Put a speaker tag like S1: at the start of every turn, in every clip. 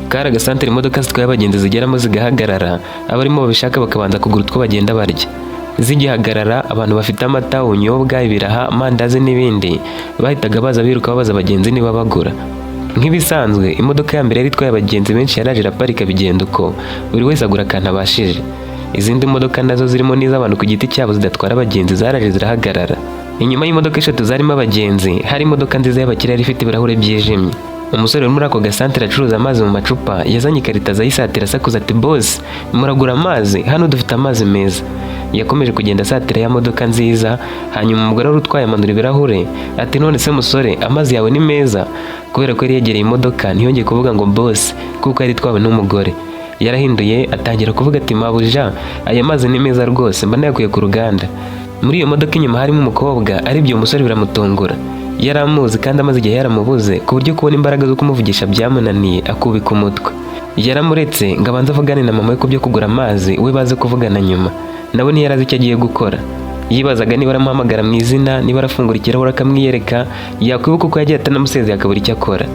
S1: Kari agasantere imodoka zitwaye abagenzi zigeramo zigahagarara, abarimo babishaka bakabanza kugura utwo bagenda barya. Zigihagarara, abantu bafite amata, ubunyobwa, ibiraha, amandazi n'ibindi bahitaga baza biruka babaza abagenzi niba bagura. Nk'ibisanzwe, imodoka ya mbere yari itwaye abagenzi benshi yaraje iraparika, bigenda uko, buri wese agura akantu abashije. Izindi modoka nazo zirimo n'iz'abantu ku giti cyabo zidatwara abagenzi zaraje zirahagarara. Inyuma y'imodoka eshatu zarimo abagenzi hari imodoka nziza y'abakiriya yari ifite ibirahure byijimye. Umusore uri muri ako gasantere acuruza amazi mu macupa yazanye ikarito azayisatira asakuza ati: "Boss, muragura amazi? Hano dufite amazi meza." Yakomeje kugenda asatira ya modoka nziza, hanyuma umugore wari utwaye amanura ibirahure ati: "None se musore, amazi yawe ni meza?" Kubera ko yari yegereye imodoka, ntiyongeye kuvuga ngo "boss" kuko yari itwawe n'umugore. Yarahinduye atangira kuvuga ati: "Mabuja, aya mazi ni meza rwose, mba nayakuye ku ruganda." Muri iyo modoka inyuma harimo umukobwa, arebye uwo musore biramutungura. Yari amuzi kandi amaze igihe yaramubuze, ku buryo kubona imbaraga zo kumuvugisha byamunaniye, akubika umutwe. Yaramuretse ngo abanze avugane na mama we ku byo kugura amazi, we baze kuvugana nyuma. Nawe ntiyari azi icyo agiye gukora. Yibazaga niba aramuhamagara mu izina, niba arafungura ikirahure akamwiyereka, yakwibuka uko yagiye atanamusezeye akabura icyo akora.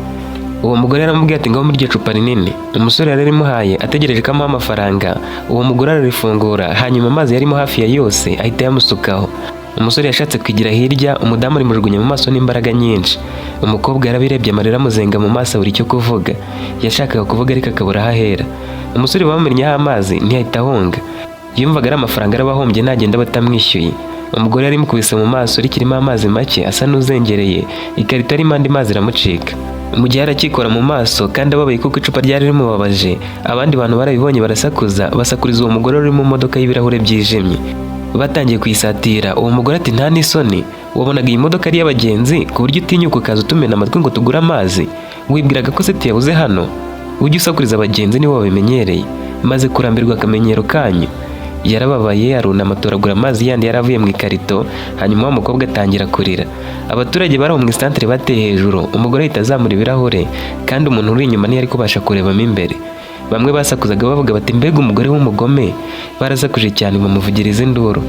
S1: Uwo mugore yaramubwiye ati: "Ngaho muri iryo cupa rinini." Umusore yararimuhaye ategereje ko amuha amafaranga. Uwo mugore ararifungura, hanyuma amazi yarimo hafi ya yose ahita yamusukaho. Umusore yashatse kwigira hirya, umudamu arimujugunya mu maso n'imbaraga nyinshi. Umukobwa yarabirebye, amarira amuzenga mu maso, abura icyo kuvuga. Yashakaga kuvuga ariko akabura aho ahera. Umusore bamumennyeho amazi ntiyahita ahunga, yumvaga ari amafaranga araba ahombye nagenda batamwishyuye. Umugore yari imukubise mu maso rikirimo amazi make, asa n'uzengereye, ikarito yarimo andi mazi iramucika. Mu gihe arakikora mu maso kandi ababaye kuko icupa ryari rimubabaje, abandi bantu barabibonye barasakuza, basakuriza uwo mugore uri mu modoka y'ibirahure byijimye. Batangiye kuyisatira. Uwo mugore ati: "Nta n'isoni, wabonaga iyi modoka ari iy'abagenzi ku buryo utinyuka ukaza utumena amatwi ngo tugure amazi? Wibwiraga ko se tuyabuze hano? Ujye usakuriza abagenzi nibo babimenyereye, maze kurambirwa akamenyero kanyu." Yarababaye, arunama atoragura amazi yandi yari avuye mu ikarito, hanyuma wa mukobwa atangira kurira. Abaturage bari aho mu isantere bateye hejuru, umugore ahita azamura ibirahure kandi umuntu uri inyuma ntiyari kubasha kurebamo imbere. Bamwe basakuzaga bavuga bati: "Mbega umugore w'umugome!" Barasakuje cyane, bamuvugiriza induru.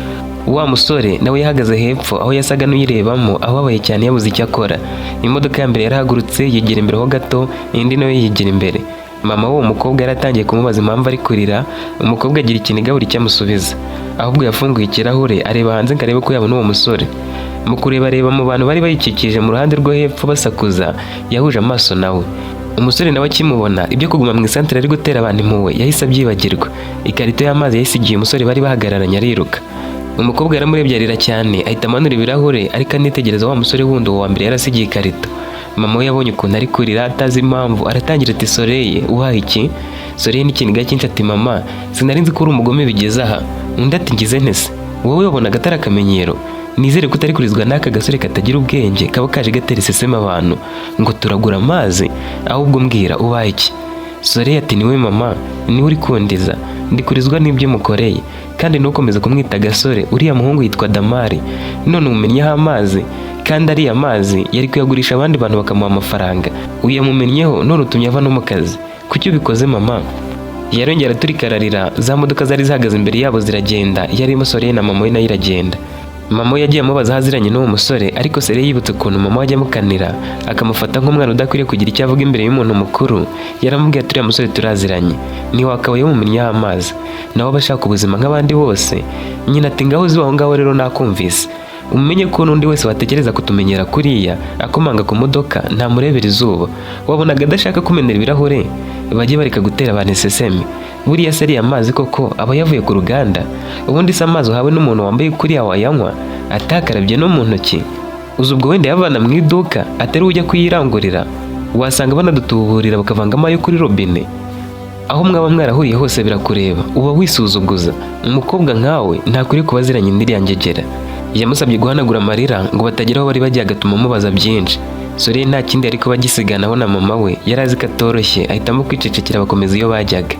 S1: Wa musore nawe yahagaze hepfo aho yasaga n'uyirebamo, ababaye cyane, yabuze icyo akora. Imodoka ya mbere yarahagurutse yigira imbere ho gato, indi nayo yigira imbere. Mama w'uwo mukobwa yaratangiye kumubaza impamvu ari kurira. Umukobwa agira ikiniga, buri icyo amusubiza. Ahubwo yafunguye ikirahure areba hanze ngo arebe ko yabona uwo musore. Mu kurebareba mu bantu bari bayikikije mu ruhande rwo hepfo basakuza, yahuje amaso nawe. Umusore nawe akimubona, ibyo kuguma mu isantere ari gutera abantu impuhwe yahise abyibagirwa. Ikarito y'amazi yayisigiye umusore bari bahagararanye, ariruka. Umukobwa yaramurebye arira cyane, ahita amanura ibirahure ariko anitegereza wa musore wundi, uwo wa mbere yarasigiye ikarito. Mama we yabonye ukuntu ari kurira atazi impamvu, aratangira ati: "Soreye, uhaye iki?" Soreye n'ikiniga cyinshi ati: "Mama, sinari nzi ko uri umugome bigeze aha." Undi ati: "Ngize ntese? Wowe wabonaga atari akamenyero? Nizere ko utari kurizwa n'aka gasore katagira ubwenge kaba kaje gatera iseseme abantu ngo turagura amazi. Ahubwo mbwira, ubaye iki?" Soreye ati: "Niwe mama, niwe uri kundiza, ndi kurizwa n'ibyo mukoreye. Kandi ntukomeze kumwita agasore, uriya muhungu yitwa Damari. None umumennyeho amazi, kandi ariya mazi yari kuyagurisha abandi bantu bakamuha amafaranga. Uyamumennyeho none utumye ava no mu kazi. Kuki ubikoze, mama?" Yarongera araturika ararira. Za modoka zari zihagaze imbere yabo ziragenda, yarimo Soreye na mama we nayo iragenda. Mama we yagiye amubaza aho aziranye n'uwo musore, ariko Soreye yibutse ukuntu mama we ajya amukanira akamufata nk'umwana udakwiriye kugira icyo avuga imbere y'umuntu mukuru. Yaramubwiye ati: "Uriya musore turaziranye, ntiwakabaye mumennyeho amazi, nawe aba ashaka ubuzima nk'abandi bose." Nyina ati: "Ngaho uzi aho ngaho rero nakumvise. Umenye ko n'undi wese watekereza kutumenyera kuriya akomanga ku modoka ntamurebera izuba. Wabonaga adashaka kumenera ibirahure? Bajye bareka gutera abantu isesemi. Buriya se ariya mazi koko aba yavuye ku ruganda? Ubundi se amazi uhawe n'umuntu wambaye kuriya wayanywa atakarabye no mu ntoki? Uzi ubwo wenda yavana mu iduka atari ujya kuyirangurira? Wasanga banadutuburira bakavangamo ayo kuri robine. Aho mwaba mwarahuriye hose birakureba, uba wisuzuguza. Umukobwa nkawe ntakwiriye kuba aziranye n'iriya ngegera." Yamusabye guhanagura amarira ngo batagera aho bari bagiye, agatuma amubaza byinshi. Soreye nta kindi yari kuba agisiganaho na mama we, yari azi ko atoroshye, ahitamo kwicecekera, bakomeza iyo bajyaga.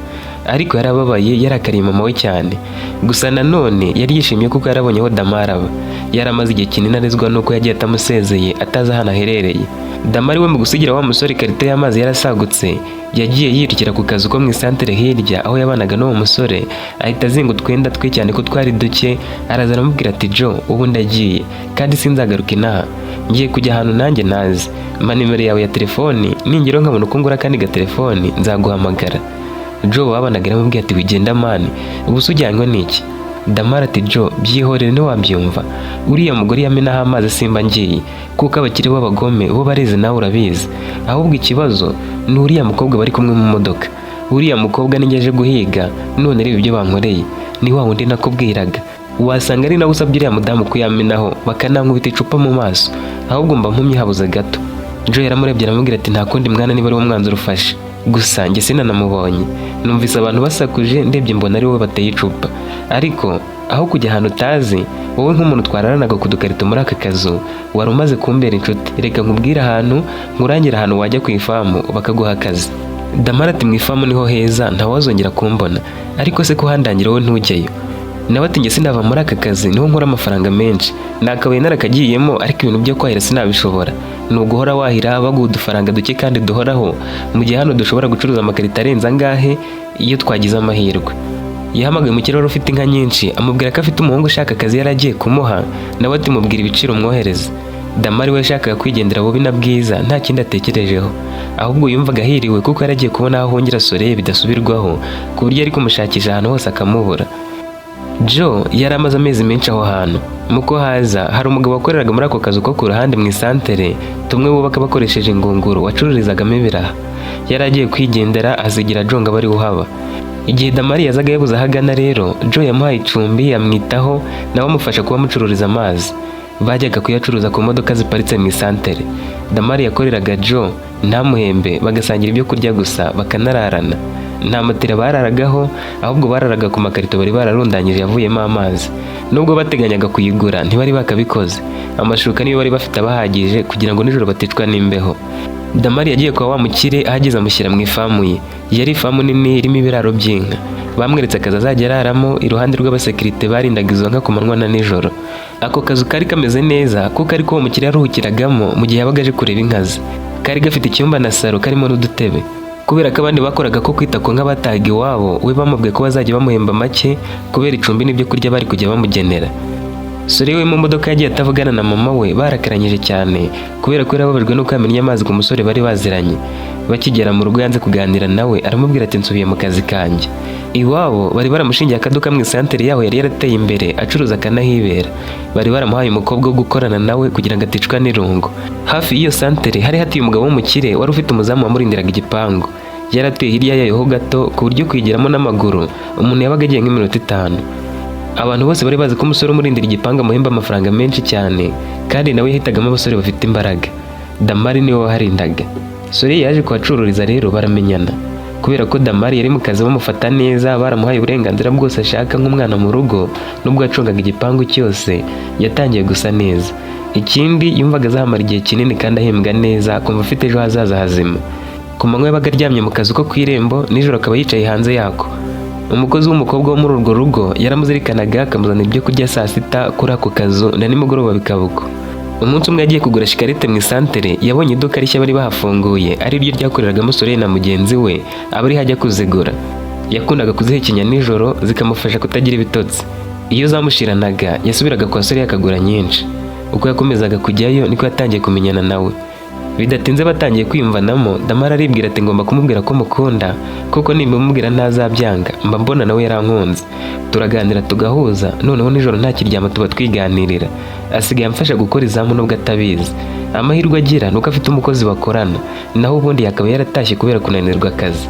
S1: Ariko yarababaye, yarakariye mama we cyane. Gusa nanone yari yishimiye kuko yarabonye aho Damari aba. Yari amaze igihe kinini arizwa nuko yagiye atamusezeye, atazi ahantu aherereye. Damari we mu gusigira wa musore ikarito y'amazi yarasagutse, yagiye yirukira ku kazu ko mu isantere hirya aho yabanaga n'uwo musore, ahita azinga utwenda twe cyane ko twari duke, araza aramubwira ati: "Joe, ubu ndagiye kandi sinzagaruka inaha, ngiye kujya ahantu nanjye ntazi. Mpa nimero yawe ya telefoni, ningeraho nkabona uko ngura akandi gatelefoni nzaguhamagara." Joe babanaga aramubwira ati: "Wigenda man, ubu se ujyanywe n'iki?" Damara ati: "Joe, byihorere, ntiwabyumva. Uriya mugore yamenaho amazi simba ngiye, kuko abakire b'abagome bo barizi, nawe urabizi. Ahubwo ikibazo ni uriya mukobwa bari kumwe mu modoka. Uriya mukobwa ninjye aje guhiga. None reba ibyo bankoreye. Ni wa wundi nakubwiraga, wasanga ari nawe usabye uriya mudamu kuyamenaho, bakanankubita icupa mu maso. Ahubwo mba mpumye habuze gato." Joe yaramurebye aramubwira ati: "Nta kundi mwana, niba ari wo mwanzuro ufashe. Gusa njye sinanamubonye, numvise abantu basakuje, ndebye mbona ari wowe bateye icupa. Ariko aho kujya ahantu utazi, wowe nk'umuntu twararanaga ku dukarito muri aka kazu, wari umaze kumbera inshuti, reka nkubwire ahantu, nkurangire ahantu wajya ku ifamu bakaguha akazi." Damara ati: "Mu ifamu niho heza, ntawazongera kumbona. Ariko se ko handangira wowe ntujyeyo?" Nawe ati: "Njye sinava muri aka kazi, niho nkora amafaranga menshi. Nakabaye narakagiyemo, ariko ibintu byo kwahira sinabishobora. Ni uguhora wahira baguha udufaranga duke kandi duhoraho, mu gihe hano dushobora gucuruza amakarito arenze angahe iyo twagize amahirwe." Yahamagaye umukire wari ufite inka nyinshi, amubwira ko afite umuhungu ushaka akazi yari agiye kumuha. Nawe ati: "Mubwira ibiciro mwohereze." Damari we yashakaga kwigendera bubi na bwiza, nta kindi atekerejeho, ahubwo yumvaga ahiriwe kuko yari agiye kubona aho ahungira Soleil bidasubirwaho, ku buryo ari kumushakisha ahantu hose akamubura. Joe yari amaze amezi menshi aho hantu. Muko haza hari umugabo wakoreraga muri ako kazu ko ku ruhande mu isantere, tumwe bubaka bakoresheje ingunguru, wacururizagamo ibiraha. Yari agiye kwigendera, azigira Joe ngo abe ari uhaba. Igihe Damari yazaga yabuze aho agana rero, Joe yamuhaye icumbi, amwitaho, nawe amufasha kuba amucururiza amazi. Bajyaga kuyacuruza ku modoka ziparitse mu isantere. Damari yakoreraga Joe ntamuhembe, bagasangira ibyo kurya gusa, bakanararana. Nta matera bararagaho, ahubwo bararaga ku makarito bari bararundanyije yavuyemo amazi. Nubwo bateganyaga kuyigura, ntibari bakabikoze. Amashuka niyo bari bafite abahagije kugira ngo nijoro baticwa n'imbeho. Damari yagiye kwa wa mukire, ahageze amushyira mu ifamu ye. Yari ifamu nini irimo ibiraro by'inka. Bamweretse akazu azajya araramo iruhande rw'abasekirite barindaga izo nka ku manywa na nijoro. Ako kazu kari kameze neza kuko ariko uwo mukire yaruhukiragamo mu gihe yabaga aje kureba inka ze. Kari gafite icyumba na saro, karimo n'udutebe. Kubera ko abandi bakoraga ko kwita ku nka batahaga iwabo, we bamubwiye ko bazajya bamuhemba make kubera icumbi n'ibyo kurya bari kujya bamugenera. Sore we mu modoka yagiye atavugana na mama we, barakaranyije cyane kubera ko yarababajwe nuko yamennye amazi ku musore bari baziranye. Bakigera mu rugo yanze kuganira nawe, aramubwira ati: "Nsubiye mu kazi kanjye." Iwabo bari baramushingiye akaduka mu isantere yaho, yari yarateye imbere, acuruza akanahibera. Bari baramuhaye umukobwa wo gukorana nawe kugira ngo aticwa n'irungu. Hafi y'iyo santere hari hatuye umugabo w'umukire wari ufite umuzamu wamurindiraga igipangu. Yari atuye hirya yayo ho gato, ku buryo kuyigeramo n'amaguru umuntu yabaga agiye nk'iminota 5. Abantu bose bari bazi ko umusore umurindira igipangu amuhemba amafaranga menshi cyane, kandi nawe yahitagamo abasore bafite imbaraga. Damari niwe waharindaga. Sore yaje kuhacururiza rero, baramenyana. Kubera ko Damari yari mu kazi bamufata neza, baramuhaye uburenganzira bwose ashaka nk'umwana mu rugo. Nubwo yacungaga igipangu cyose, yatangiye gusa neza. Ikindi, yumvaga azahamara igihe kinini kandi ahembwa neza, akumva afite ejo hazaza hazima. Ku manywa yabaga aryamye mu kazu ko ku irembo, nijoro akaba yicaye hanze yako. Umukozi w'umukobwa wo muri urwo rugo yaramuzirikanaga, akamuzanira ibyo kurya saa sita kuri ako kazu, na nimugoroba bikaba uko. Umunsi umwe yagiye kugura shikarete mu isantere, yabonye iduka rishya bari bahafunguye, ari ryo ryakoreragamo Soleil na mugenzi we, aba ariho ajya kuzigura. Yakundaga kuzihekenya nijoro, zikamufasha kutagira ibitotsi. Iyo zamushiranaga yasubiraga kwa Soleil akagura nyinshi. Uko yakomezaga kujyayo niko yatangiye kumenyana nawe. Bidatinze batangiye kwiyumvanamo. Damara aribwira ati: "Ngomba kumubwira ko mukunda, kuko nimbimubwira ntazabyanga. Mba mbona nawe yarankunze, turaganira tugahuza. Noneho nijoro ntakiryama, tuba twiganirira. Asigaye amfasha gukora izamu nubwo atabizi. Amahirwe agira nuko afite umukozi bakorana, naho ubundi yakaba yaratashye kubera kunanirwa akazi."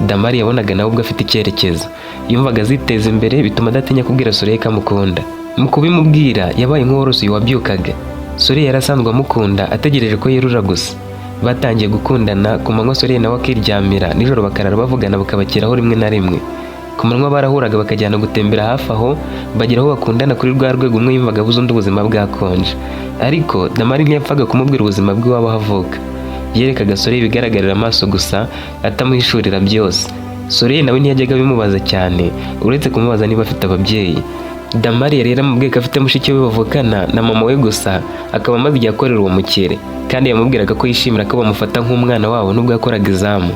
S1: Damari yabonaga nawe ubwo afite icyerekezo, yumvaga aziteza imbere, bituma adatinya kubwira Soleil ko amukunda. Mu kubimubwira yabaye nk'uworosuye wabyukaga. Soleil yari asanzwe amukunda, ategereje ko yerura gusa. Batangiye gukundana ku manywa, Soleil nawe akiryamira, nijoro bakarara bavugana bukabakiraho rimwe na rimwe. Ku manywa barahuraga bakajyana gutembera hafi aho, bagera aho bakundana kuri rwa rwego umwe yumvaga abuze undi ubuzima bwakonje. Ariko Damari ntiyapfaga kumubwira ubuzima bw'iwabo aho avuka. Yerekaga Soleil ibigaragarira amaso gusa, atamuhishurira byose. Soleil nawe ntiyajyaga abimubaza cyane, uretse kumubaza niba afite ababyeyi. Damari yari yaramubwiye ko afite mushiki we bavukana na mama we gusa, akaba amaze igihe akorera uwo mukire, kandi yamubwiraga ko yishimira ko bamufata nk'umwana wabo nubwo yakoraga izamu.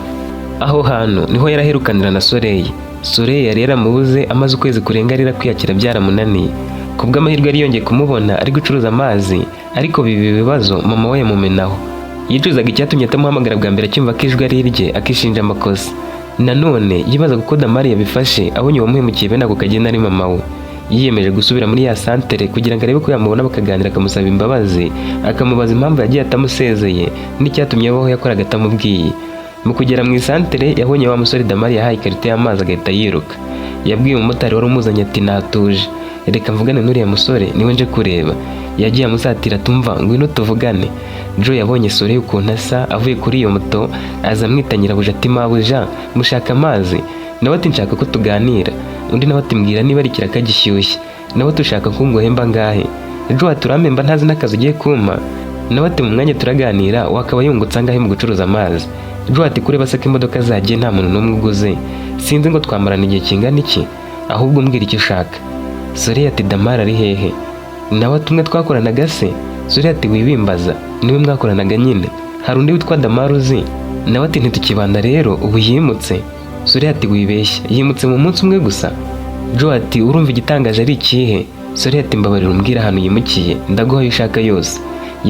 S1: Aho hantu niho yaraherukanira na Soleil. Soleil yari yaramubuze amaze ukwezi kurenga arira, kwiyakira byaramunaniye. Ku bw'amahirwe yari yongeye kumubona ari gucuruza amazi, ariko biba ibibazo, mama we yamumenaho. Yicuzaga icyatumye atamuhamagara bwa mbere acyumva ko ijwi ari irye, akishinja amakosa. Nanone yibazaga uko Damari yabifashe abonye uwamuhemukiye bene ako kageni ari mama we. Yiyemeje gusubira muri ya santere kugira ngo arebe ko yamubona bakaganira, akamusaba imbabazi, akamubaza impamvu yagiye atamusezeye n'icyatumye abaho yakoraga atamubwiye. Mu kugera mu isantere yabonye wa musore Damari yahaye ikarito y'amazi, agahita yiruka. Yabwiye umumotari wari umuzanye ati: "Natuje, reka mvugane n'uriya musore, niwe nje kureba." Yagiye amusatira, atumva: "Ngwino tuvugane." Joe yabonye Soleil ukuntu asa avuye kuri iyo moto, aza amwita nyirabuja, ati: "Mabuja, mushaka amazi?" Nawe ati: "Nshaka ko tuganira." Undi nawe ati: "Mbwira niba ari ikiraka gishyushye." Nawe ati: "Ushaka ko nguhemba angahe?" Joe ati: "Urampemba ntazi n'akazi ugiye kumpa." Nawe ati: "Mu mwanya turaganira, wakaba yungutse angahe mu gucuruza amazi?" Joe ati: "Kureba se ko imodoka zagiye nta muntu n'umwe uguze, sinzi ngo twamarana igihe kingana iki, ahubwo mbwira icyo ushaka." Soleil ati: "Damari ari hehe?" Nawe ati: "Umwe twakoranaga se?" Soleil ati: "Wibimbaza, niwe mwakoranaga nyine, hari undi witwa Damari uzi?" Nawe ati: "Ntitukibana rero, ubu yimutse." Soleil ati: "Wibeshye, yimutse mu munsi umwe gusa." Joe ati: "Urumva igitangaje ari ikihe?" Soleil ati: "Mbabarira umbwire ahantu yimukiye, ndaguha ayo ushaka yose."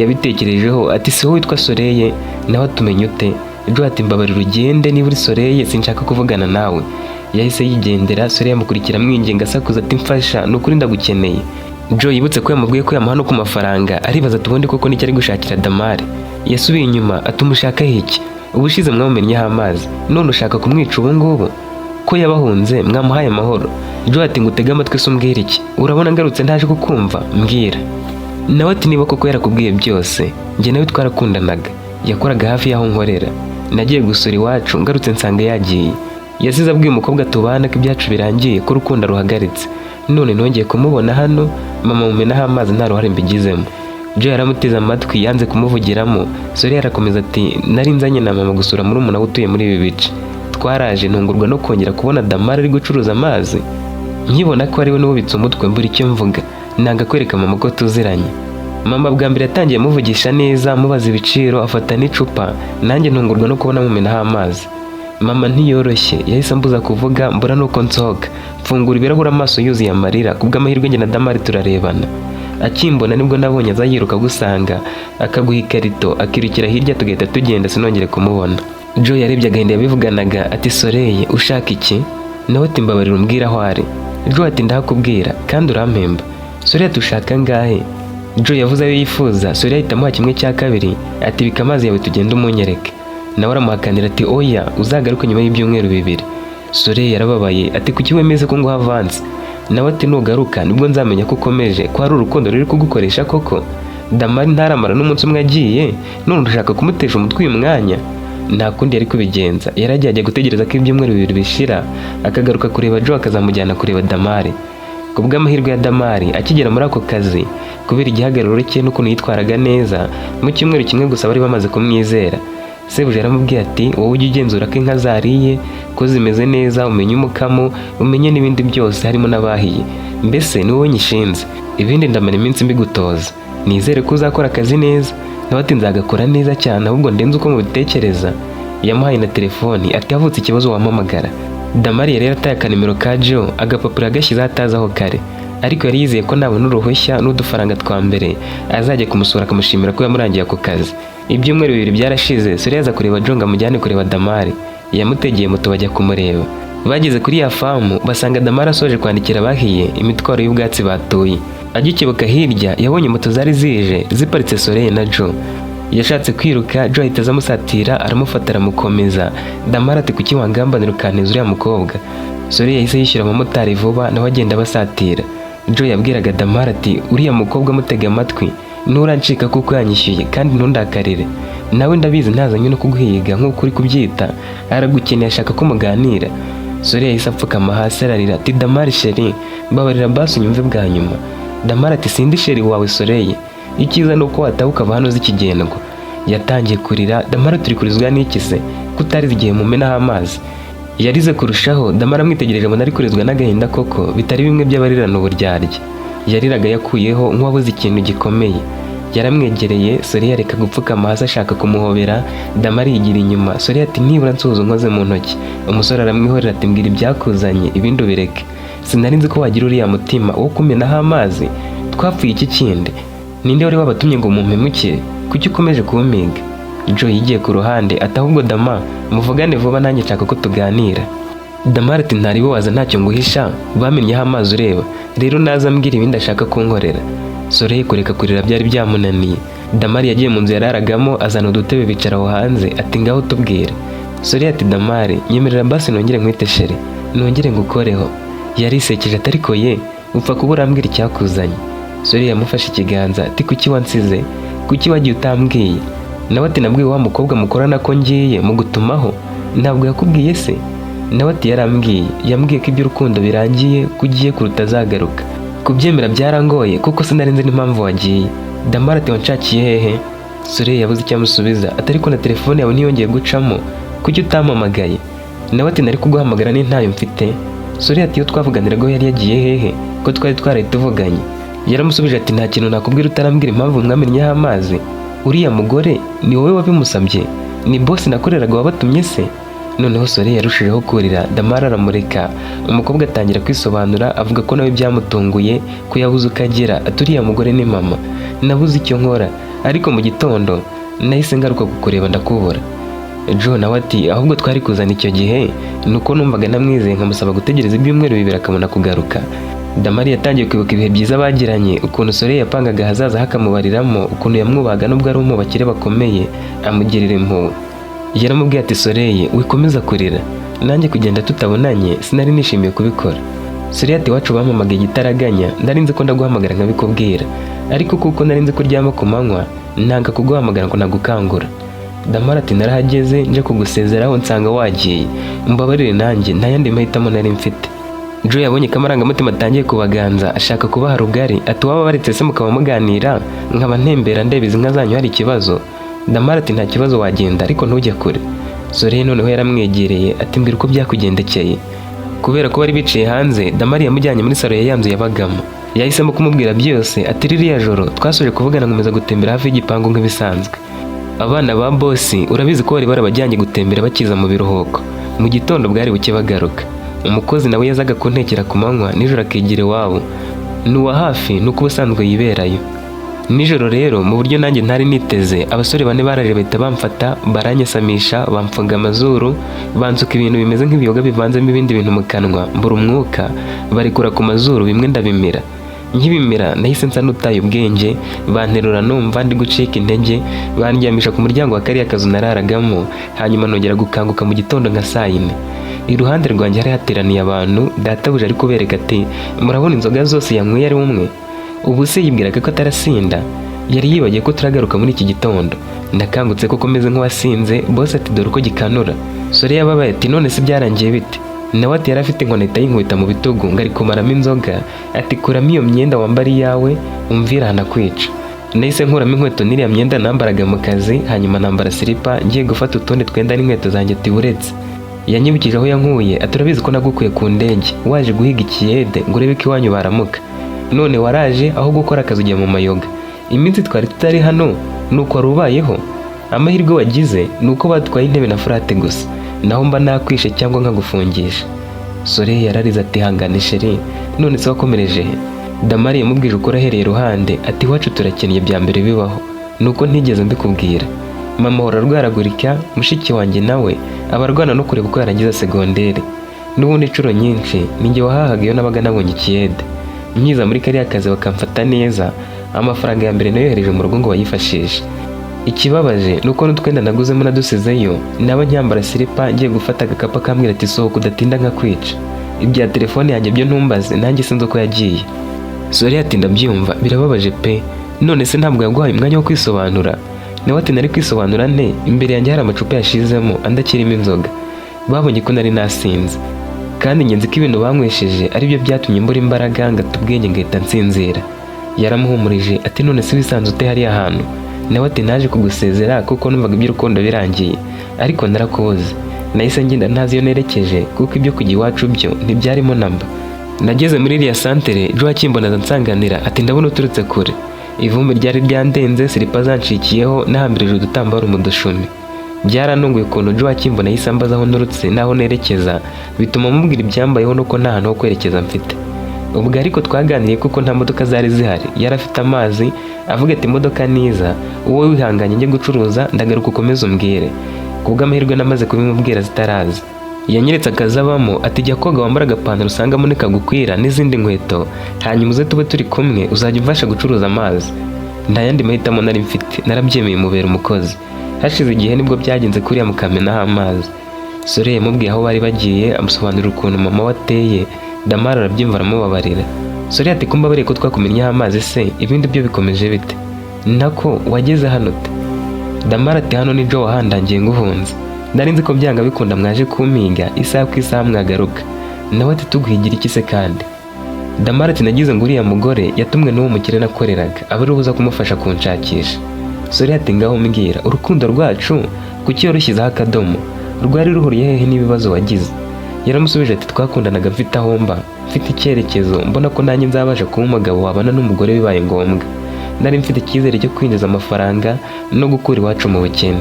S1: Yabitekerejeho ati: "Si wowe witwa Soleil?" Nawe atumenye ute? Joe ati: "Mbabarira ugende, niba uri Soleil sinshaka kuvugana nawe." Yahise yigendera. Soleil amukurikira amwinginga asakuza ati: "Mfasha, ni ukuri ndagukeneye." Joe yibutse ko yamubwiye ko yamuha no ku mafaranga, aribaza ati: "Ubundi koko nicyo ari gushakira Damari?" Yasubiye inyuma ati: "Umushakaho iki? Ubushize mwamumennyeho amazi, none ushaka kumwica ubu ngubu? Ko yabahunze mwamuhaye amahoro?" Joe ati: "Ngo utege amatwi se umbwire iki? Urabona ngarutse ntaje kukumva? Mbwira." Nawe ati: "Niba koko yarakubwiye byose, njye nawe twarakundanaga, yakoraga hafi y'aho nkorera. Nagiye gusura iwacu, ngarutse nsanga yagiye. Yasize abwiye umukobwa tubana ko ibyacu birangiye, ko urukundo ruhagaritse. None nongeye kumubona hano, mama mumenaho amazi, nta ruhare mbigizemo." Joe yaramuteze amatwi, yanze kumuvugiramo. Soleil arakomeza ati: "Nari nzanye na mama gusura murumuna we utuye muri ibi bice. Twaraje, ntungurwa no kongera kubona Damari ari gucuruza amazi. Nkibona ko ari we n'ubitse umutwe, mbura icyo mvuga, nanga kwereka mama ko tuziranye. Mama bwa mbere yatangiye amuvugisha neza, amubaza ibiciro, afata n'icupa, nanjye ntungurwa no kubona mumenaho amazi. Mama ntiyoroshye, yahise ambuza kuvuga, mbura nuko nsohoka, mfungura ibirahuri amaso yuzuye amarira. Kubw'amahirwe njye na Damari turarebana. Akimbona nibwo nabonye aza yiruka agusanga, akaguha ikarito, akirukira hirya, tugahita tugenda, sinongere kumubona." Joe yarebye agahinda yabivuganaga ati: "Soleil, ushaka iki?" Nawe ati: "Mbabarira umbwire aho ari." Joe ati: "Ndahakubwira kandi urampemba." Soleil ati: "Ushaka angahe?" Joe yavuze ayo yifuza. Soleil ahita amuha kimwe cya kabiri, ati: "Bika amazi yawe tugende umunyereke." Nawe aramuhakanira ati: "Oya, uzagaruke nyuma y'ibyumweru 2." Soleil yarababaye ati: "Kuki wemeze ko nguha avance?" Nawe ati: "Nugaruka nibwo nzamenya ko ukomeje, ko hari urukundo ruri kugukoresha koko. Damari ntaramara n'umunsi umwe agiye, none urashaka kumutesha umutwe uyu mwanya." Nta kundi yari kubigenza, yaragiye ajya gutegereza ko ibyumweru 2 bishira, akagaruka kureba Joe, akazamujyana kureba Damari. Ku bw'amahirwe ya Damari, akigera muri ako kazi, kubera igihagararo cye n'ukuntu yitwaraga neza, mu cyumweru kimwe gusa bari bamaze kumwizera. Sebuja yaramubwiye ati: "Wowe ujye ugenzura ko inka zariye, ko zimeze neza, umenye umukamo, umenye n'ibindi byose harimo n'abahiye. Mbese ni wowe nyishinze, ibindi ndamara iminsi mbigutoza. Nizere ko uzakora akazi neza." Nawe ati: "Nzagakora neza cyane, ahubwo ndenze uko mubitekereza." Yamuhaye na telefoni ati: "Havutse ikibazo wampamagara." Damari yari yarataye akanimero ka Joe, agapapuro yagashyizeho atazi aho kare, ariko yari yizeye ko nabona uruhushya n'udufaranga twa mbere azajya kumusura, akamushimira ko yamurangiye ako kazi. Ibyumweru 2 byarashize. Soleil aza kureba Joe ngo amujyane kureba Damari. Yamutegeye moto bajya kumureba. Bageze kuri ya farm basanga Damari asoje kwandikira abahiye imitwaro y'ubwatsi batuye. Agikebuka hirya yabonye moto zari zije ziparitse, Soleil na Joe. Yashatse kwiruka, Joe ahita aza amusatira, aramufata, aramukomeza. Damari ati: "Kuki wangambanira ukanteza uriya mukobwa?" Soleil yahise yishyura abamotari vuba, nawe agenda abasatira. Joe yabwiraga Damari ati: "Uriya mukobwa amutega amatwi, nturancika kuko yanyishyuye, kandi ntundakarire. Nawe ndabizi ntazanye no kuguhiga nk'uko uri kubyita, aragukeneye, ashaka ko muganira." Soleil yahise apfukama hasi ararira ati: "Damari chéri, mbabarira basi unyumve bwa nyuma." Damari ati: "Sindi chéri wawe Soleil, icyiza ni uko wataha ukava hano zikigendwa." Yatangiye kurira. Damari: "Turi kurizwa n'iki se, ko utarize igihe mumenaho amazi?" Yarize kurushaho. Damari amwitegereje abona ari kurizwa n'agahinda koko, bitari bimwe by'abarirana uburyarya. Yariraga yakuyeho nk'uwabuze ikintu gikomeye. Yaramwegereye, Soleil areka gupfukama hasi ashaka kumuhobera. Damari yigira inyuma. Soleil ati: "Nibura nsuhuza unkoze mu ntoki." Umusore aramwihorera ati: "Mbwira ibyakuzanye, ibindi ubireke. Sinari nzi ko wagira uriya mutima wo kumenaho amazi. Twapfuye iki kindi? Ninde wari wabatumye ngo mumpemukire? Kuki ukomeje kumpiga?" Joe yigiye ku ruhande ati: "Ahubwo Dama, muvugane vuba, nanjye nshaka ko tuganira." Damari ati: "Ntaribo, waza ntacyo nguhisha, bamennyeho amazi ureba. Rero naza ambwira ibindi ashaka kunkorera." Soleil kureka kurira byari byamunaniye. Damari yagiye mu nzu yararagamo, azana udutebe bicara aho hanze, ati: "Ngaho tubwire." Soleil ati: "Damari, nyemerera basi nongere nkwite chéri, nongere ngukoreho." Yarisekeje ati: "Ariko ye, upfa kuba urambwira icyakuzanye." Soleil yamufashe ikiganza ati: "Kuki wansize? Kuki wagiye utambwiye?" Nawe ati: "Nabwiye wa mukobwa mukorana ko ngiye mugutumaho. Ntabwo yakubwiye se?" Nawe ati: "Yarambwiye, yambwiye ko iby'urukundo birangiye, ko ugiye kuruta azagaruka. Kubyemera byarangoye kuko sinari nzi n'impamvu wagiye." Damari ati: "Wanshakiye hehe?" Soleil yabuze icyo amusubiza ati: "Ariko na telefone yawe ntiyongeye gucamo, kuki utampamagaye?" Nawe ati: "Nari kuguhamagara ni ntayo mfite." Soleil ati: "Iyo twavuganiraga yari yagiye hehe, ko twari twaraye tuvuganye?" Yaramusubije ati: "Nta kintu nakubwira utarambwira impamvu mwamennyeho amazi. Uriya mugore ni wowe wabimusabye? Ni boss nakoreraga wabatumye se?" Noneho Soleil yarushijeho kurira. Damari aramureka, umukobwa atangira kwisobanura, avuga ko nawe byamutunguye, ko yabuze uko agira, ati: "Uriya mugore ni mama, nabuze icyo nkora, ariko mu gitondo nahise ngaruka kukureba ndakubura." Joe nawe ati: "Ahubwo twari kuzana icyo gihe, nuko numvaga namwizeye nkamusaba gutegereza ibyumweru 2 akabona kugaruka." Damari yatangiye kwibuka ibihe byiza bagiranye, ukuntu Soleil yapangaga ahazaza hakamubariramo, ukuntu yamwubahaga nubwo ari mu bakire bakomeye, amugirira impuhwe. Yaramubwiye ati: "Soleil, wikomeza kurira, nanjye kugenda tutabonanye sinari nishimiye kubikora." Soleil ati: "Iwacu bampamagaye igitaraganya, nari nzi ko ndaguhamagara nkabikubwira, ariko kuko nari nzi ko uryama ku manywa nanga kuguhamagara ngo nagukangura." Damari ati: "Narahageze nje kugusezeraho nsanga wagiye, umbabarire, nanjye nta yandi mahitamo nari mfite." Joe yabonye ko amarangamutima atangiye kubaganza, ashaka kubaha rugari, ati: "Waba baretse se mukaba muganira, nkaba ntembera ndeba izi nka zanyu, hari ikibazo?" Damari ati: "Nta kibazo, wagenda ariko ntujye kure." Soleil noneho yaramwegereye ati: "Mbwira uko byakugendekeye." Kubera ko bari bicaye hanze, Damari yamujyanye muri salo ya ya nzu yabagamo. Yahisemo kumubwira byose, ati: "Ririya joro twasoje kuvugana nkomeza gutembera hafi y'igipangu nk'ibisanzwe. Abana ba boss urabizi ko bari barabajyanye gutembera bakiza mu biruhuko. Mu gitondo bwari buke bagaruka. Umukozi nawe yazaga kuntekera ku manywa, nijoro akigira iwabo. Ni uwa hafi, ni uko ubusanzwe yiberayo. Nijoro rero, mu buryo nanjye ntari niteze, abasore bane baraje bahita bamfata, baranyasamisha, bamfunga amazuru, bansuka ibintu bimeze nk'ibiyoga bivanzemo ibindi bintu mu kanwa, mbura umwuka, barekura ku mazuru, bimwe ndabimira. Nkibimira nahise nsa n'utaye ubwenge, banterura numva ndi gucika intege, bandyamisha ku muryango wa kariya kazu nararagamo. Hanyuma nongera gukanguka mu gitondo nka saa 4. Iruhande rwanjye hari hateraniye abantu, databuja ari kubereka ati: 'Murabona inzoga zose yanyweye ari umwe? Ubu se yibwiraga ko atarasinda? Yari yibagiwe ko turagaruka muri iki gitondo.' Nakangutse koko meze nk'uwasinze." Boss ati: "Dore uko gikanura." Sore yababaye ati: "None se byarangiye bite?" Nawe ati: "Yari afite inkoni, ahita yinkubita mu bitugu ngo ari kumaramo inzoga, ati: 'Kuramo iyo myenda wambara iyawe, umvira ahanakwica.' Nahise nkuramo inkweto n'iriya myenda nambaraga mu kazi, hanyuma nambara silipa, ngiye gufata utundi twenda n'inkweto zanjye, ati: 'Buretse.' Yanyibukije aho yankuye, ati: 'Urabizi ko nagukuye ku ndege waje guhiga ikiyede ngo urebe ko iwanyu baramuka. None waraje aho gukora akazi ujya mu mayoga. Iminsi twari tutari hano nuko wari ubayeho. Amahirwe wagize ni uko batwaye intebe na furate gusa, naho mba nakwishe cyangwa nkagufungisha." Sore yararize ati: "Hangane chéri, none se wakomereje he?" Damari yamubwije ukuri ahereye iruhande, ati: "Iwacu turakennye bya mbere bibaho, nuko ntigeze mbikubwira. Mama ahora arwaragurika, mushiki wanjye nawe aba arwana no kureba uko yarangiza segonderi. N'ubundi inshuro nyinshi ninjye wahahaga iyo nabaga nabonye ikiyede. Nkiza muri kariya kazi bakamfata neza, amafaranga ya mbere nayohereje mu rugo ngo bayifashishe. Ikibabaje ni uko n'utwenda naguzemo nadusizeyo. Naba nyambara silipa ngiye gufata agakapu akambwira ati: 'Sohoka udatinda nkakwica.' Ibya telefone yanjye byo ntumbaze, nanjye sinzi uko yagiye." Sore ati: "Ndabyumva, birababaje pe. None se ntabwo yaguhaye umwanya wo kwisobanura?" Nawe ati: "Nari kwisobanura nte imbere yanjye hari amacupa yashizemo andi akirimo inzoga? Babonye ko nari nasinze, kandi ngenzi ko ibintu banywesheje aribyo byatumye mbura imbaraga, ngata ubwenge, ngahita nsinzira." Yaramuhumurije ati: "None se wisanze ute hariya hantu?" Nawe ati: "Naje kugusezera kuko numvaga iby'urukundo birangiye, ariko narakubuze. Nahise ngenda ntazi iyo nerekeje, kuko ibyo kujya iwacu byo ntibyarimo namba. Nageze muri iriya santere, Joe akimbonaza nsanganira ati: "Ndabona uturutse kure." Ivumbi ryari ryandenze, silipa zanshikiyeho, nahambirije udutambaro mu dushumi. Byarantunguye ukuntu Joe akimbona yahise ambaza aho nturutse n'aho nerekeza, bituma mubwira ibyambayeho nuko nta hantu ho kwerekeza mfite. Ubwo ariko twaganiriye kuko nta modoka zari zihari. Yari afite amazi, avuga ati: "Imodoka niza, wowe wihanganye njye gucuruza, ndagaruka ukomeze umbwire." Ku bw'amahirwe namaze kubimubwira zitaraza. Yanyeretse akazi abamo, ati: "Jya koga, wambara agapantaro usangamo nikagukwira n'izindi nkweto, hanyuma uze tube turi kumwe, uzajya umfasha gucuruza amazi." Nta yandi mahitamo nari mfite, narabyemeye mubera umukozi. Hashize igihe nibwo byagenze kuriya mukamenaho amazi. Sore yamubwiye aho bari bagiye, amusobanurira ukuntu mama we ateye. Damari arabyumva, aramubabarira. Sore ati: "Kumbabariye ko twakumennyeho amazi se, ibindi byo bikomeje bite? Nako wageze hano ute?" Damari ati: "Hano ni Joe wahandangiye nguhunze. Nari nzi ko byanga bikunda mwaje kumpiga, isaha ku isaha mwagaruka." Nawe ati: "Tuguhigira iki se kandi?" Damari ati: "Nagize ngo uriya mugore yatumwe n'uwo mukire nakoreraga, aba ari uza kumufasha kunshakisha." Sore ati: "Ngaho mbwira, urukundo rwacu kuki yarushyizeho akadomo? Rwari ruhuriye hehe n'ibibazo wagize?" Yaramusubije ati: "Twakundanaga mfite aho mba, mfite icyerekezo, mbona ko nanjye nzabasha kuba umugabo wabana n'umugore bibaye ngombwa. Nari mfite icyizere cyo kwinjiza amafaranga no gukura iwacu mu bukene.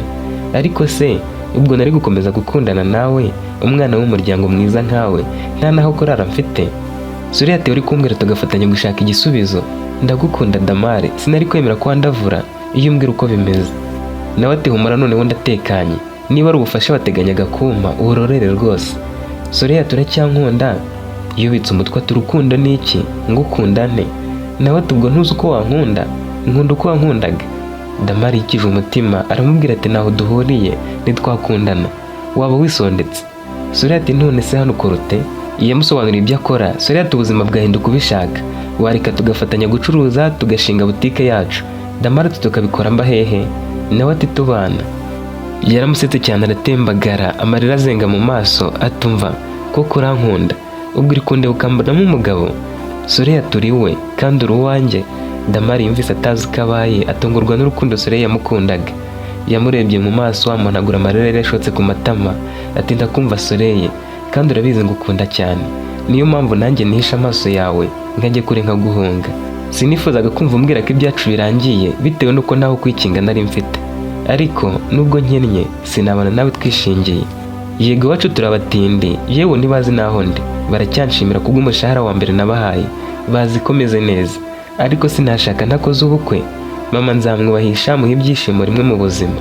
S1: Ariko se ubwo nari gukomeza gukundana nawe, umwana w'umuryango mwiza nkawe, nta naho kurara mfite?" Suriya ati: "Uri kumbwira tugafatanya gushaka igisubizo. Ndagukunda Damare, sinari kwemera ko wandavura iyo umbwira uko bimeze." Nawe ati: "Humura, noneho ndatekanye. Niba ari ubufasha wateganyaga kumpa, uburorere rwose." Soriya, turacyankunda? Yubitse umutwe ati: "Urukundo ni iki? Ngukunda nte?" Nawe ati: "Ubwo ntuzi uko wankunda? Nkunda uko wankundaga." Damari yikije umutima, aramubwira ati: "Ntaho duhuriye, ntitwakundana, waba wisondetse." Soriya ati: "None se hano ukora ute?" Yamusobanuriye ibyo akora. Soriya ati: "Ubuzima bwahinduka ubishaka, wareka tugafatanya gucuruza, tugashinga butike yacu." Damari ati: "Tukabikora mba hehe?" Nawe ati: "Tubana." Yaramusetse cyane, aratembagara, amarira azenga mu maso, atumva koko urankunda? Ubwo uri kundeba ukambonamo umugabo? Soreya, turi we kandi uri uwanjye. Damari yumvise atazi uko abaye, atungurwa n'urukundo Soreya yamukundaga. Yamurebye mu maso, amuhanagura amarira yari yashotse ku matama, ati: "Ndakumva Soreye, kandi urabizi ngukunda cyane. Niyo mpamvu nanjye nihishe amaso yawe nkajya kure nkaguhunga. Sinifuzaga kumva umbwira ko ibyacu birangiye, bitewe n'uko naho kwikinga nari mfite. Ariko nubwo nkennye, sinabana nawe twishingiye. Yego iwacu turabatindi, yewe ntibazi n'aho ndi. Baracyanshimira kubw'umushahara wa mbere nabahaye, bazi ko meze neza. Ariko sinashaka ntakoze ubukwe. Mama nzamwubahisha, muhe ibyishimo rimwe mu buzima."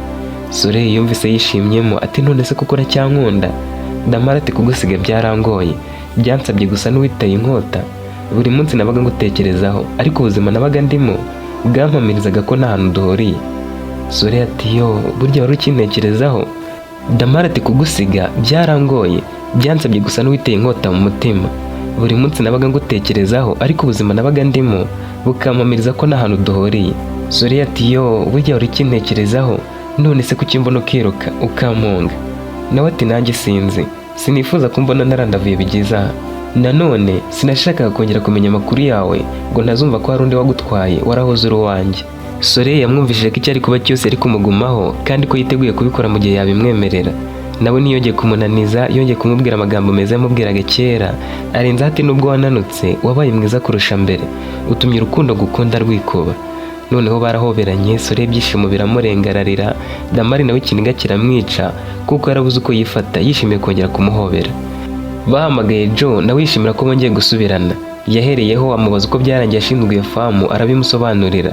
S1: Soleil yumvise yishimyemo, ati: "None se kuko uracyankunda?" Damara ati: "Kugusiga byarangoye, byansabye gusa n'uwiteye inkota. Buri munsi nabaga ngutekerezaho, ariko ubuzima nabaga ndimo bwampamirizaga ko nta hantu duhuriye." Soleil ati: "Yo, burya wari ukintekerezaho?" Damara ati: "Kugusiga byarangoye, byansabye gusa n'uwiteye inkota mu mutima. Buri munsi nabaga ngutekerezaho, ariko ubuzima nabaga ndimo bukampamiriza ko nta hantu duhuriye." Soleil ati: "Yo, burya wari ukintekerezaho? None se kuki mbona ukiruka ukampunga?" Nawe ati: "Nanjye sinzi, sinifuza ko mbona narandavuye bigeze aha. Nanone sinashakaga kongera kumenya amakuru yawe ngo ntazumva ko hari undi wagutwaye, warahoze uri uwanjye." Soleil yamwumvishije ko icyo ari kuba cyose yari kumugumaho, kandi ko yiteguye kubikora mu gihe yabimwemerera. Nawe ntiyongeye kumunaniza, yongeye kumubwira amagambo meza yamubwiraga kera, arenzaho ati: "Nubwo wananutse, wabaye mwiza kurusha mbere, utumye urukundo gukunda rwikuba." Noneho barahoberanye, Soleil ibyishimo biramurengararira. Damari nawe ikiniga kiramwica kuko yarabuze uko yifata, yishimiye kongera kumuhobera. Bahamagaye Joe, nawe yishimira ko bongeye gusubirana. Yahereyeho amubaza uko byarangiye ashinzwe iyo famu, arabimusobanurira.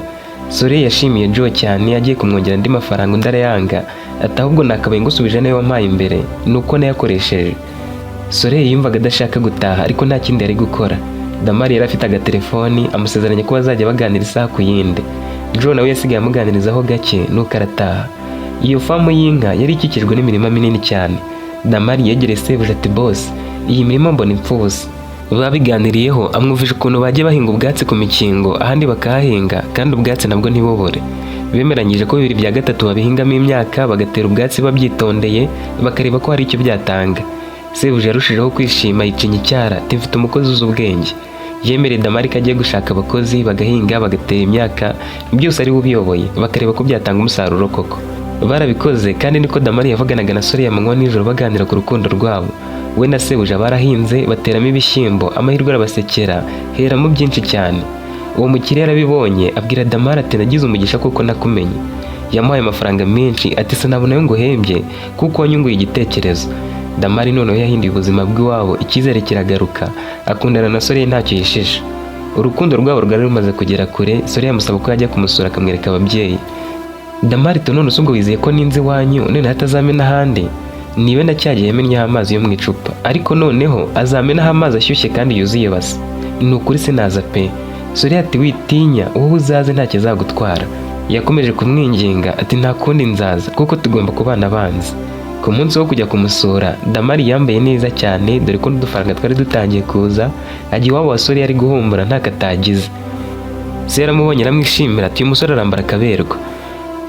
S1: Soleil yashimiye Joe cyane, agiye kumwongera andi mafaranga, undi arayanga, ati: "Ahubwo nakabaye ngusubije nayo wampaye imbere, ni uko nayakoresheje." Soleil yumvaga adashaka gutaha, ariko nta kindi yari gukora. Damari yari afite agatelefoni, amusezeranya ko bazajya baganira isaha ku yindi. Joe nawe yasigaye amuganirizaho gake, nuko arataha. Iyo famu y'inka yari ikikijwe n'imirima minini cyane. Damari yegereye sebuja ati: "Boss, iyi mirima mbona ipfa ubusa." Babiganiriyeho, amwumvisha ukuntu bajya bahinga ubwatsi ku mikingo, ahandi bakahahinga kandi ubwatsi nabwo ntibubure. Bemeranyije ko 2/3 babihingamo imyaka, bagatera ubwatsi babyitondeye, bakareba ko hari icyo byatanga. Sebuja yarushijeho kwishima, yicinya icyara ati: "Mfite umukozi uzi ubwenge." Yemereye Damari ko agiye gushaka abakozi, bagahinga, bagatera imyaka, byose ari we ubiyoboye, bakareba ko byatanga umusaruro koko. Barabikoze kandi niko Damari yavuganaga na Soreya amanywa nijoro, baganira ku rukundo rwabo. We na sebuja barahinze, bateramo ibishyimbo, amahirwe arabasekera, heramo byinshi cyane. Uwo mukire yarabibonye, abwira Damari ati: "Nagize umugisha kuko nakumenye." Yamuhaye amafaranga menshi, ati: "Sinabona ayo nguhembye kuko wanyunguye igitekerezo." Damari noneho yahinduye ubuzima bw'iwabo, icyizere kiragaruka, akundana na Soreya ntacyo yishisha. Urukundo rwabo rwari rumaze kugera kure. Soreya amusaba ko yajya kumusura akamwereka ababyeyi. Damari: "None ubwo wizeye ko ninze iwanyu none hatazamena ahandi?" Niwe na cyagihe yamennyeho amazi yo mu icupa, ariko noneho azamenaho amazi ashyushye kandi yuzuye basa. Ni ukuri sinaza pe. Soreya ati: "Witinya, wowe uzaze, ntacyo azagutwara." Yakomeje kumwinginga, ati: "Nta kundi, nzaza kuko tugomba kubana abanzi." Ku munsi wo kujya kumusura, Damari yambaye neza cyane, dore ko n'udufaranga twari dutangiye kuza. Ajya iwabo wa Soreya ari guhumbura ntako atagize. Se yaramubonye aramwishimira, ati: "Uyu musore arambara akaberwa."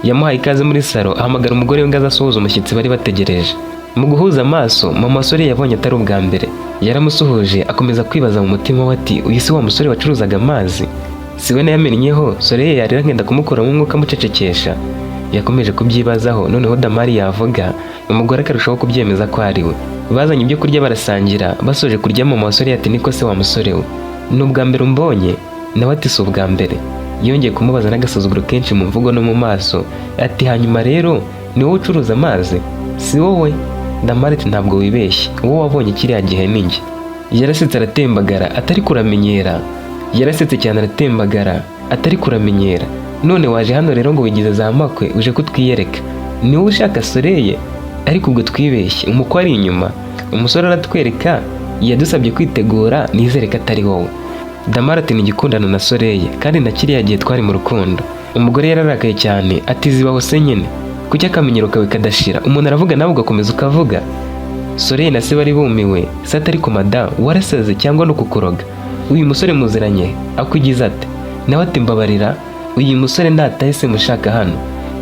S1: Yamuhaye ikaze muri salo, ahamagara umugore we ngo aze asuhuza umushyitsi bari bategereje. Mu guhuza amaso, mama Soreya yabonye atari ubwa mbere. Yaramusuhuje, akomeza kwibaza mu mutima we ati: "Uyu si wa musore wacuruzaga amazi? Si we nayamennyeho?" Soreya yarira nkenda kumukuramo umwuka amucecekesha. Yakomeje kubyibazaho, noneho Damari yavuga, umugore akarushaho kubyemeza ko ari we. Bazanye ibyo kurya barasangira. Basoje kurya, mama wa Soreya ati: "Niko se wa musore we, ni ubwa mbere umbonye?" Nawe ati: "Si ubwa mbere." Yongeye kumubaza n'agasuzuguro kenshi mu mvugo no mu maso, ati: "Hanyuma rero ni wowe ucuruza amazi, si wowe?" Damari ati: "Ntabwo wibeshye, uwo wabonye kiriya gihe ni njye." Yarasetse aratembagara, atari kuramenyera. Yarasetse cyane aratembagara, atari kuramenyera. "None waje hano rero ngo wigize za makwe, uje kutwiyereka, ni wowe ushaka Soreye? Ariko ubwo twibeshye, umukwe ari inyuma, umusore aratwereka, yadusabye kwitegura, nizere ko atari wowe." Damari ati: "Ntigikundana na Soreye, kandi na kiriya gihe twari mu rukundo." Umugore yararakaye cyane, ati: "Zibaho se nyine, kuki akamenyero kawe kadashira? Umuntu aravuga nawe ugakomeza ukavuga." Soreye na se bari bumiwe. Se ati: "Ariko madamu, warasaze cyangwa no kukuroga? Uyu musore muziranye akugize ate?" Nawe ati: "Mbabarira, uyu musore ntatahe se mushaka hano,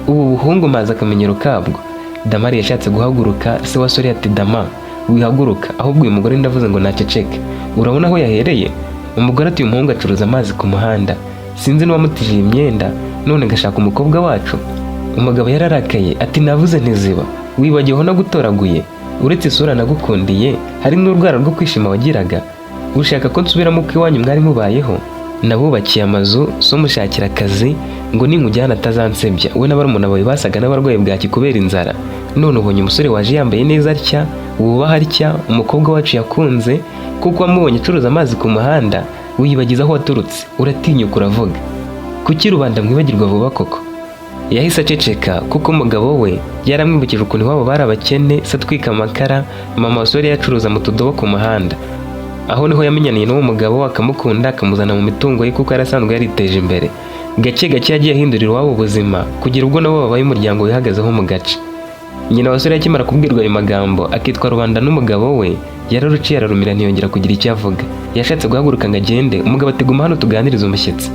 S1: ubu buhungu mazi akamenyero kabwo." Damari yashatse guhaguruka, se wa Soreye ati: "Dama, wihaguruka, ahubwo uyu mugore ndavuze ngo naceceke. Urabona aho yahereye?" Umugore ati: "Uyu muhungu acuruza amazi ku muhanda, sinzi n'uwamutije iyi myenda, none ngashaka umukobwa wacu." Umugabo yararakaye, ati: "Navuze ntiziba, wibagiweho nagutoraguye? Uretse isura nagukundiye, hari n'urwara rwo kwishima wagiraga. Ushaka ko nsubiramo uko iwanyu mwari mubayeho? Nabubakiye amazu, so mushakira akazi ngo ninkujyana atazansebya, we na barumuna bawe basaga n'abarwayi bwaki kubera inzara. None ubonye umusore waje yambaye neza atya, wubaha atya, umukobwa wacu yakunze kuko wamubonye acuruza amazi ku muhanda, wiyibagiza aho waturutse, uratinyuka uravuga. Kuki rubanda mwibagirwa vuba koko?" Yahise aceceka kuko umugabo we yaramwibukije ukuntu iwabo bari abakene, se atwika amakara, mama wa Sore yacuruza mu tudobo ku muhanda. Aho niho yamenyaniye n'uwo mugabo, akamukunda, akamuzana mu mitungo ye kuko yari asanzwe yariteje imbere. Gake gake yagiye ahindurira iwabo ubuzima kugera ubwo nabo babaye umuryango wihagazeho mu gace. Nyina wa Sore akimara kubwirwa ayo magambo, akitwa rubanda n'umugabo we, yararuciye ararumira, ntiyongera kugira icyo avuga. Yashatse guhaguruka ngo agende, umugabo ati: "Guma hano tuganirize umushyitsi."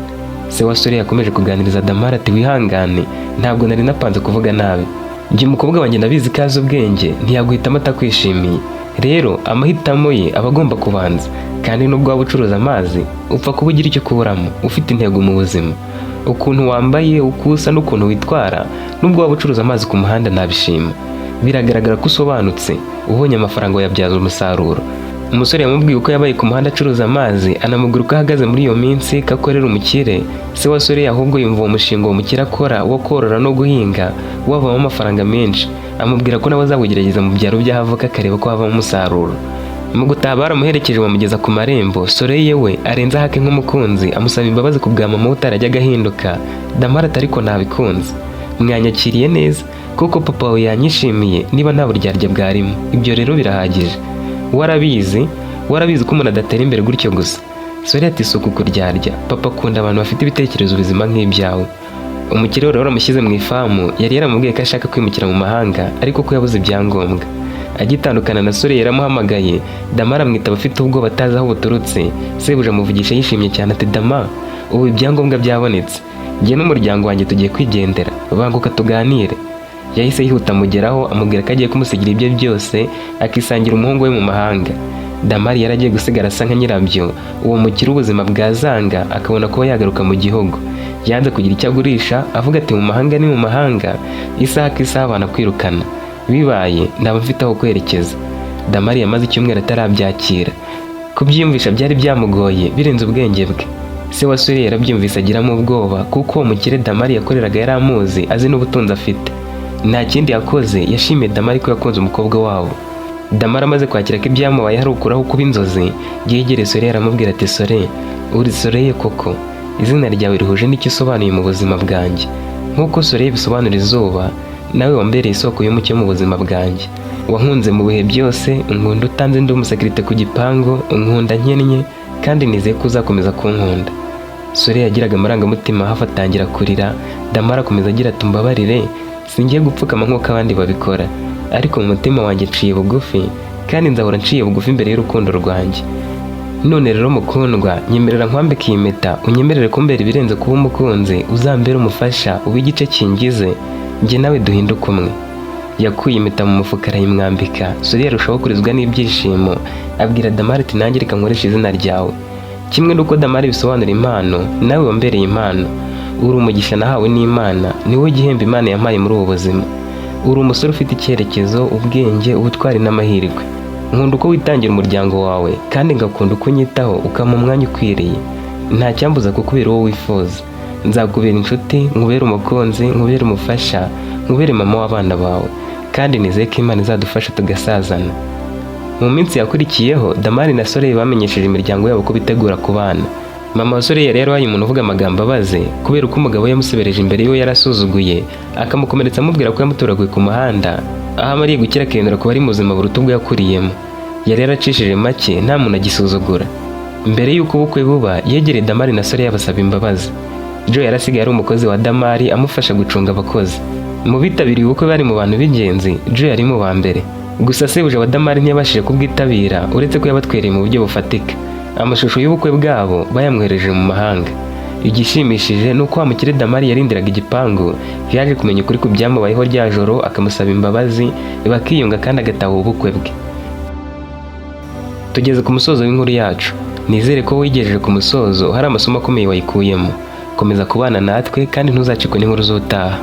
S1: Se wa Sore yakomeje kuganiriza Damari, ati: "Wihangane, ntabwo nari napanze kuvuga nabi. Njye umukobwa wanjye ndabizi ko azi ubwenge, ntiyaguhitamo atakwishimiye. Rero amahitamo ye aba agomba kubanza, kandi nubwo waba ucuruza amazi, upfa kuba ugira icyo kuburamo, ufite intego mu buzima. Ukuntu wambaye, uko usa n'ukuntu witwara, nubwo waba ucuruza amazi ku muhanda nabishima. Biragaragara ko usobanutse, ubonye amafaranga wayabyaza umusaruro." Umusore yamubwiye uko yabaye ku muhanda acuruza amazi, anamubwira uko ahagaze muri iyo minsi, ko akorera umukire. Se wa Sore ahubwo yumva uwo mushinga uwo mukire akora wo korora no guhinga wavamo amafaranga menshi, amubwira ko nawe azawugerageza mu byaro by'aho avuka, akareba ko havamo umusaruro. Mu gutaha baramuherekeje bamugeza ku marembo. Soreye we arenze ahake nk'umukunzi, amusaba imbabazi ku bwa mama we utarajyaga ahinduka. Damari ati: "Ariko nabikunze, mwanyakiriye neza kuko papa wawe yanyishimiye, niba nta buryarya bwarimo, ibyo rero birahagije. Warabizi, warabizi ko umuntu adatera imbere gutyo gusa." Sore ati: "Isuku kuryarya, papa akunda abantu bafite ibitekerezo bizima nk'ibyawe." Umukire wari waramushyize mu ifamu yari yaramubwiye ko ashaka kwimukira mu mahanga, ariko ko yabuze ibyangombwa. Agitandukana na Sore yaramuhamagaye, Dama aramwitaba afite ubwoba atazi aho buturutse. Sebuja amuvugisha yishimye cyane, ati: "Dama, ubu ibyangombwa byabonetse, njye n'umuryango wanjye tugiye kwigendera, banguka tuganire." Yahise yihuta amugeraho, amubwira ko agiye kumusigira ibye byose, akisangira umuhungu we mu mahanga. Damari yari agiye gusigara asa nka nyirabyo, uwo mukire ubuzima bwazanga akabona kuba yagaruka mu gihugu. Yanze kugira icyo agurisha, avuga ati: "Mu mahanga ni mu mahanga, isaha ku isaha banakwirukana. Bibaye naba mfite aho kwerekeza." Damari yamaze icyumweru atarabyakira. Kubyiyumvisha byari byamugoye, birenze ubwenge bwe. Se wa Sore yarabyumvise agiramo ubwoba, kuko uwo mukire Damari yakoreraga yari amuzi, azi n'ubutunzi afite. Nta kindi yakoze, yashimiye Damari ko yakunze umukobwa wabo. Damari amaze kwakira ko ibyamubaye hari ukuraho kuba inzozi, yegereye Sore aramubwira ati: "Sore, uri Soreye koko. Izina ryawe rihuje n'icyo usobanuye mu buzima bwanjye. Nk'uko Soreye bisobanura izuba, nawe wambereye isoko y'umucyo mu buzima bwanjye. Wankunze mu bihe byose, unkunda utanze ndi umusekirite ku gipangu, unkunda nkennye, kandi nizeye ko uzakomeza kunkunda." Sore yagiraga amarangamutima hafi atangira kurira. Damari akomeza agira ati: "Umbabarire, singiye gupfukama nk'uko abandi babikora, ariko mu mutima wanjye nciye bugufi, kandi nzahora nciye bugufi imbere y'urukundo rwanjye. None rero mukundwa, nyemerera nkwambike iyi mpeta, unyemerere kumbera ibirenze kuba umukunzi, uzambere umufasha, ube igice kingize, njye nawe duhinduke umwe." Yakuye impeta mu mufuka arayimwambika. Sore yarushaho kurizwa n'ibyishimo, abwira Damari ati: "Nanjye reka nkoreshe izina ryawe. Kimwe n'uko Damari bisobanura impano, nawe wambereye impano. Uri umugisha nahawe n'Imana, ni wowe gihembo Imana yampaye muri ubu buzima. Uri umusore ufite icyerekezo, ubwenge, ubutwari n'amahirwe. Nkunda uko witangira umuryango wawe, kandi ngakunda uko unyitaho, ukampa umwanya ukwiriye. Nta cyambuza kukubera uwo wifuza. Nzakubera inshuti, nkubere umukunzi, nkubere umufasha, nkubere mama w'abana bawe, kandi nizeye ko Imana izadufasha tugasazana." Mu minsi yakurikiyeho, Damari na Soleil bamenyesheje imiryango yabo ko bitegura kubana. Mama wa Soleil yari yarabaye umuntu uvuga amagambo abaze, kubera uko umugabo we yamusebereje imbere y'uwo yarasuzuguye, akamukomeretsa amubwira ko yamutoraguye ku muhanda, aho amariye gukira akemera kuba ari muzima buruta ubwo yakuriyemo. Yari yaracishije make, nta muntu agisuzugura. Mbere y'uko ubukwe buba, yegereye Damari na Soleil abasaba imbabazi. Joe yarasigaye ari umukozi wa Damari, amufasha gucunga abakozi. Mu bitabiriye ubukwe bari mu bantu b'ingenzi, Joe yari mu ba mbere. Gusa sebuja wa Damari ntiyabashije kubwitabira, uretse ko yabatwereye mu buryo bufatika. Amashusho y'ubukwe bwabo bayamwohereje mu mahanga. Igishimishije ni uko wa mukire Damari yarindiraga igipangu yaje kumenya ukuri ku byamubayeho rya joro, akamusaba imbabazi, bakiyunga kandi agataha ubukwe bwe. Tugeze ku musozo w'inkuru yacu. Nizere ko wigejeje ku musozo hari amasomo akomeye wayikuyemo. Komeza kubana natwe kandi ntuzacikwe n'inkuru z'ubutaha.